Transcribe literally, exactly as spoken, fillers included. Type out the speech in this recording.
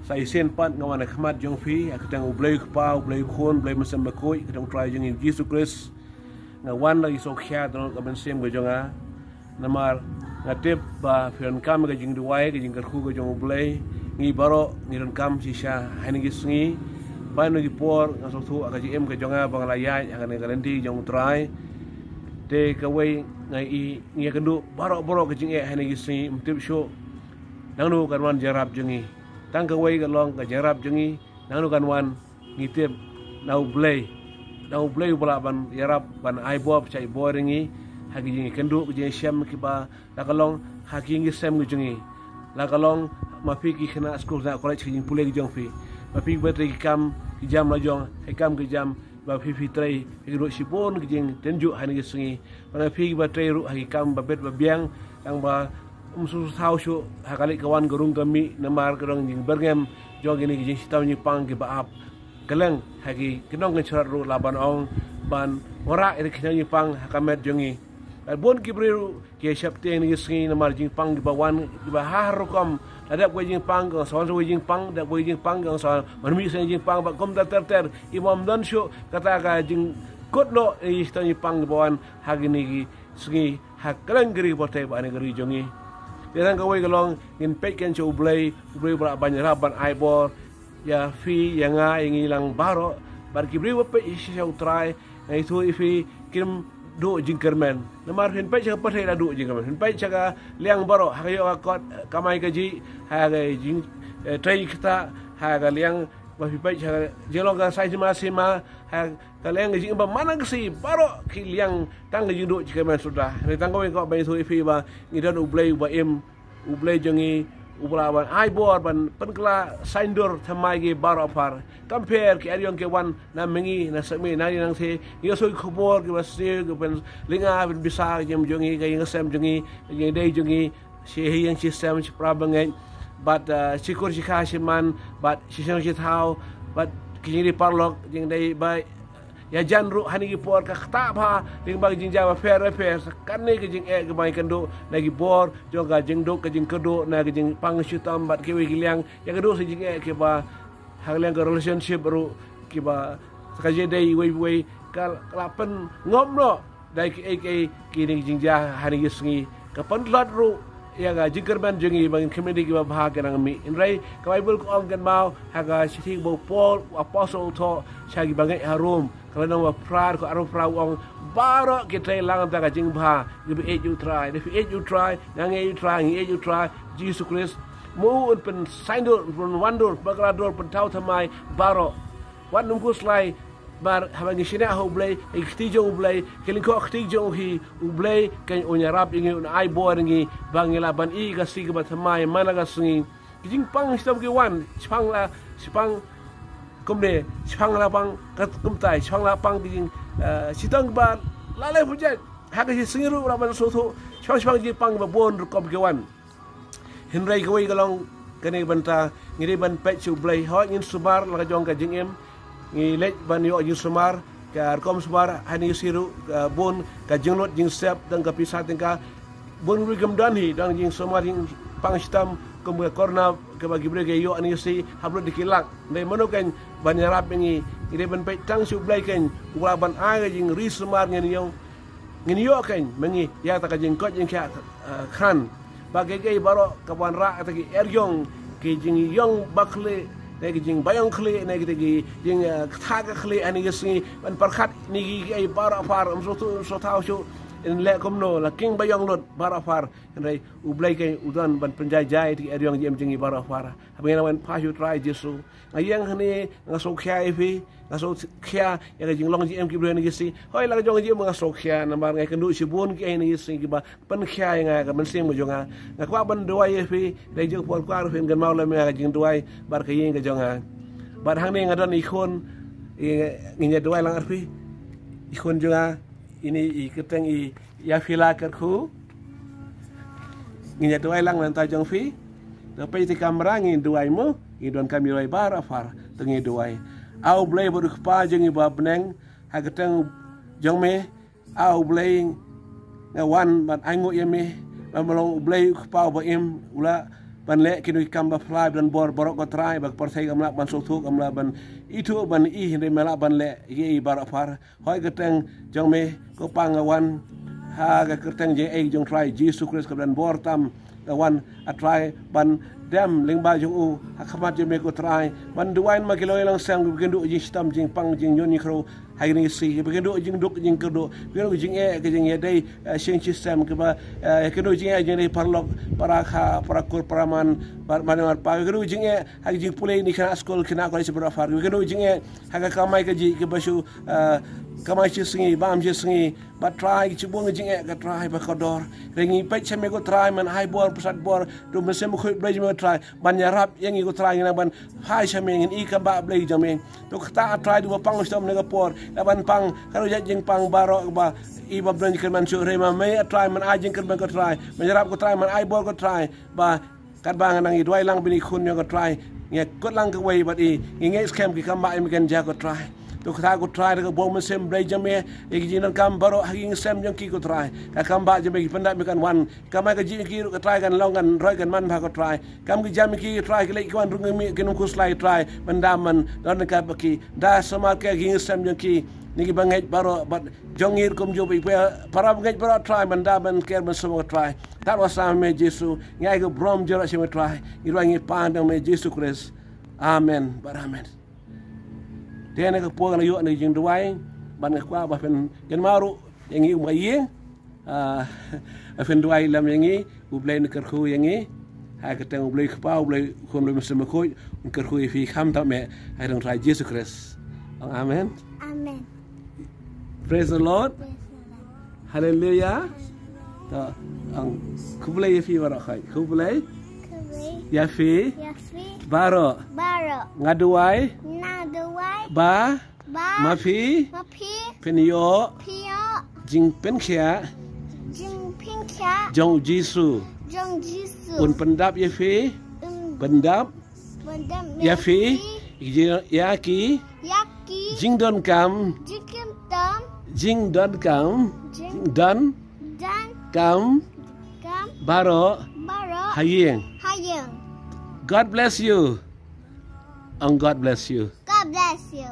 Sa shisien pat nga wan ha khmat jong phi ha ka kyrteng U Blei U Kpa, U Blei U Khun, U Blei Mynsiem Bakhuid, ka kyrteng U Trai jong ngi Jisu Khrist. Nga wan da ki sngewkhia, da ka mynsiem ka jong nga. Namar nga tip ba phi donkam ka jingduwai, ka jingkyrkhu ka jong U Blei. Ngi baroh ngi donkam shisha ha kine ki sngi. Ban ki por nga sngewthuh ha ka jingim ka jong nga ba nga la ïaid ha kane ka lynti jong U Trai. Te kawei nga i, ngi ïakynduh baroh baroh ka jingeh ha kine ki sngi, ym tip shuh naduh kan wan jingïarap jong ngi. Tang kawei ka long ka jingïarap jong ngi naduh kan wan, ngi tip na U Blei. Na U Blei uba lah ban ïarap, ban ai bor, shah bor ïa ngi ha ki jingïakynduh, ki jingshem kiba la ka long ha ki ïing ki sem ki jong ngi. La ka long ma phi ki khynnah skul, khynnah college, ki jingpule ki jong phi. Ma phi kiba trei ki kam ki jam la jong, ki kam ki jam, ba phi phi trei, phi kynduh shibun ki jingtynjuh ha kine ki sngi. Ba na phi kiba trei ruh ha ki kam ba bit ba biang, tang ba ym sngewthuh shuh ha kali ka wan ka rung ka mih, namar ka dang jingbyrngem jong kine ki jingshitom jingpang kiba ap. Kylleng ha ki kynong ki shynrang ruh lah ban ong ban wanrah ïa ki kynong jingpang ha ka met jong ngi. Bad bun ki briew ruh ki sheptieng ha kine ki sngi namar jingpang kiba wan kiba ha rukom. La dep kawei jingpang, ka ong sa wan sa kawei jingpang, dep kawei jingpang, ka ong sa wan mih sa kawei jingpang, bad kumta ter ter. Ym don shuh kata ka jingkut noh ïa ki kynong jingpang kiba wan ha kine ki sngi ha kylleng ka ri, bad te bad ha kane ka ri jong ngi. Te tang kawei ka long, ngin peit kein sha U Blei, U Blei uba lah ban ïarap, ban ai bor ïa phi, ïa nga, ïa ngi lang baroh. Bad ki briew ba peit shisha U Trai, nga ïathuh ïa phi, kim duh jingkyrmen. Namar phin peit sha ka pyrthei la duh jingkyrmen. Phin peit sha ka liang baroh, ha ka ïoh ka kot, kamai kajih, ha ka jing, eh, trei ktah, ha ka liang ba phi peit sha ka jinglong ka saiñ sima sima, ha ka liang ka jingim ba man ka sngi, baroh ki liang tang ka jingduh jingkyrmen suda. Hynrei tang kawei nga kwah ban ïathuh ïa phi ba ngi don U Blei uba im, U Blei jong ngi uba lah ban ai bor, ban pynkylla saiñdur thymmai ki baroh apar. Kam pher ki eriong ki wan na mihngi, na sahmi, na ri, na nongthymmai, ngi ïohsngew ki khubor kiba sniew, ki pynlyngngoh, pynbisa ka jingim jong ngi, ka ïing ka sem jong ngi, ka jingïadei jong ngi, shi ïing shi sem, shi para bangeit, bad, uh, shi kur shi kha shi man, bad shi shnong shi thaw, bad ki jingdei paralok, jingdei ba ïajan ruh ha kine ki por ka ktah bha lyngba ki jingjia bapher bapher. Sa kane ka jingeh kaba ngi ïakynduh na ki bor jong ka jingduk, ka jingkyrduh, na ka jingpang shitom bad kiwei ki liang, ïakynduh sa jingeh kiba ha ka liang ka relationship ruh, kiba sa ka jingïadei iwei pa iwei ka, ka la pynngop noh da kiei kiei kine ki jingjia ha kine ki sngi. Ka pyntlot ruh ïa ka jingkyrmen jong ngi ba ngin khmih ïa kiba bha ki nang mih. Hynrei ka Baibl ka ong kynmaw ha ka shithi ba u Paul u apostol u thoh sha ki bangeit ha Rom, ka lynnong ba phra, ka arphew phra, u ong, baroh ki trei lang da ka jingbha kiba ïeit ïa U Trai. Da phi ïeit ïa U Trai, nga ïeit ïa U Trai, ngi ïeit ïa U Trai Jisu Khrist. Mo un pynsaiñdur, un pynwandur, pynkylla dur, pynthaw thymmai baroh. Wat nym khuslai, namar haba ngi shaniah ha U Blei, ha ki kti jong U Blei, ki lyngkhuh kti jong U hi, U Blei kan un ïarap ïa ngi, un ai bor ïa ngi ba ngin lah ban ïoh ka sngi kaba thymmai man la ka sngi. Ki jingpang shitom ki wan, shipang la, shipang kumne, shipang la pang, kat kumtai, shipang la pang ki jing, eh, shitom ba la leh pyrshah ha ka shi sngi ruh lah ban sngewthuh, shipang, shipang jingpang ba bun rukom ki wan. Hynrei kawei ka long kane ka bynta, ngi dei ban peit sha U Blei, hooid ngin sumar la ka jong ka jingim, ngi leit ban ïoh jingsumar, ka rukom sumar ha kine ki sngi ruh, ka bun ka jinglut jingsep, tang ka pisa tyngka, bun ruh kim don hi, don jingsumar jingpang shitom kum ka corona kaba ki briew ki ïoh ha kine ki sngi, hap lut da ki lak. Hynrei mano kein ban ïarap ïa ngi, ngi dei ban peit tang sha U Blei kein, uba lah ban ai ka jingri sumar ngin ïoh, ngin ïoh kein ma ngi ïa kata ka jingkoit jingkhiah, eh, khan. Ba kiei kiei baroh ka wanrah kata ki eriong, ki jingïong ba khlieh, ne ki jingbaïong khlieh, ne kita ki jing, eh, kata ka khlieh ha kine ki sngi, ban pyrkhat ïa kine kiei baroh apar, ym sngewthuh, ym sngewthaw shuh, ngin leh kumno, la king baïong lut baroh apar. Hynrei U Blei kein u don ban pynjai jai ïa kita ki eriong jingim jong ngi baroh apar. Haba ngi nang wan phai sha U Trai Jisu. Nga ïeng hangne, nga sngewkhia ïa phi, nga sngewkhia ïa ka jinglong jingim ki briew ha kine ki sngi. Hooid la ka jong ka jingim nga sngewkhia, namar nga ïakynduh shibun kiei ha kine ki sngi kiba pynkhia ïa nga, ka mynsiem ka jong nga. Nga kwah ban duwai ïa phi, hynrei jong ka por kwah ruh phin kynmaw lem ïa nga ka jingduwai bad ka ïing ka jong nga. Bad hangne nga don i khun, i, ngin ïa duwai lang ar phi. I khun jong nga, ine i kyrteng i Ïa phi la kyrkhu. Ngin ïa duwai lang na ka bynta jong phi. To peit ïa ka kamra, ngin duwai mo. Ngin donkam ïa duwai baroh apar. To ngin duwai. A U Blei bad U Kpa jong ngi ba ha bneng, ha ka kyrteng jong me, A U Blei, nga wan ban ainguh ïa me ba me long U Blei U Kpa uba im, u la ban leh kino ki kam ba phylla, ban bor baroh ko Trai, ba ka pyrthei kam lah ban sngewthuh, kam lah ban ithuh, ban i hynrei me lah ban leh ïa i baroh phar. Hooid kyrteng jong me ko Kpa nga wan ha ka kyrteng jong i jong Trai Jisu Khrist kaba donbor tam nga wan a Trai ban dem lyngba jong u ha khmat jong me ko Trai ban duwai ma ki longïalang sem kiba kynduh jingshitom jingpang jingñion jingkhrew ha kine ki sngi kiba kynduh jingduk jingkyrduh kiba kynduh jingeh ka jingïadei eh, shisien kiba eh, kynduh jingeh jingdei paralok para kha para kur para man para man para pa kynduh jingeh ha ki jingpule na ki khynnah skul khynnah college baroh phar kynduh jingeh ha ka kamai kajih kiba shu eh, kamai shi sngi bam shi sngi ba Trai ki shibun ki jingeh ka Trai ba kordor. Hynrei ngi peit sha me ko Trai, men ai bor, pynsad bor, to Mynsiem Bakhuid Blei jong me ko Trai ban ïarap ïa ngi ko Trai, ngi nang ban phai sha me, ngin i kam ba Blei jong me. To kata a Trai, to ba pang shitom ne ka por, la ban pang ka ruh jingpang baroh ba i ba Blei jingkyrmen shuh. Hynrei ma me a Trai, men ai jingkyrmen ko Trai, men ïarap ko Trai, men ai bor ko Trai ba katba nga nang ïa duwai lang bad i khun jong ko Trai, ngi kut lang kawei bad i, ngi ngeit skhem ki kam ba i me kan jia ko Trai. To kata ko Trai, da ka bor Mynsiem Blei jong me ïa ki jingdonkam baroh ha ki jingsem jong ki ko Trai. Ka kam ba jong me ki pyndap me kan wan, kamai kajih ki ruh ko Trai kan long kan roi kan man bha ko Trai. Kam ki jam ki ko Trai ki leit ki wan rung mi ki nongkhuslai Trai, ban da man don ka ba ki da samar ki jingsem jong ki, ne ki ba ngeit baroh bad jong ngi ruh kumjuh ba i para ba ngeit baroh Trai, ban da ban ker ban sumar ko Trai. Tad wa sam me Jisu, ngi ai ka burom jong ngi sha me Trai, ngi duwai ngi pan dang me Jisu Khrist. Amen. Bad amen. Te na ka por nga ïoh na ka jingduwai, bad nga kwah ba phin kynmaw ruh ïa ngi kum ka ïing. Ah, ba phin duwai lem ïa ngi, U Blei un kyrkhu ïa ngi. Ha ka kyrteng U Blei Kpa, U Blei Khun, U Blei Mynsiem Bakhuid, un kyrkhu ïa phi khamtam eh, ha ka kyrteng Trai Jisu Khrist. Ong amen. Amen. Praise the Lord. Praise the Lord. Hallelujah. To, ong, khublei ïa phi baroh, khublei. Khublei. Ïa phi. Ïa phi. Baroh. Baroh. Nga duwai. Nga duwai. Ba. Ba. Ma phi. Ma phi. Phin ïoh. Phin ïoh. Jingpynkhiah. Jingpynkhiah. Jong Jisu. Jong Jisu. Un pyndap ïa phi. Un. Pyndap. Pyndap ïa phi. Ïa phi. Ïa ki. Ïa ki. Jingdonkam. Jingdonkam. Jingdonkam. Jing. Jingdon. Donkam. Kam. Baroh. Baroh. Ha ïing. Ha ïing. God bless you. And God bless you. God bless you.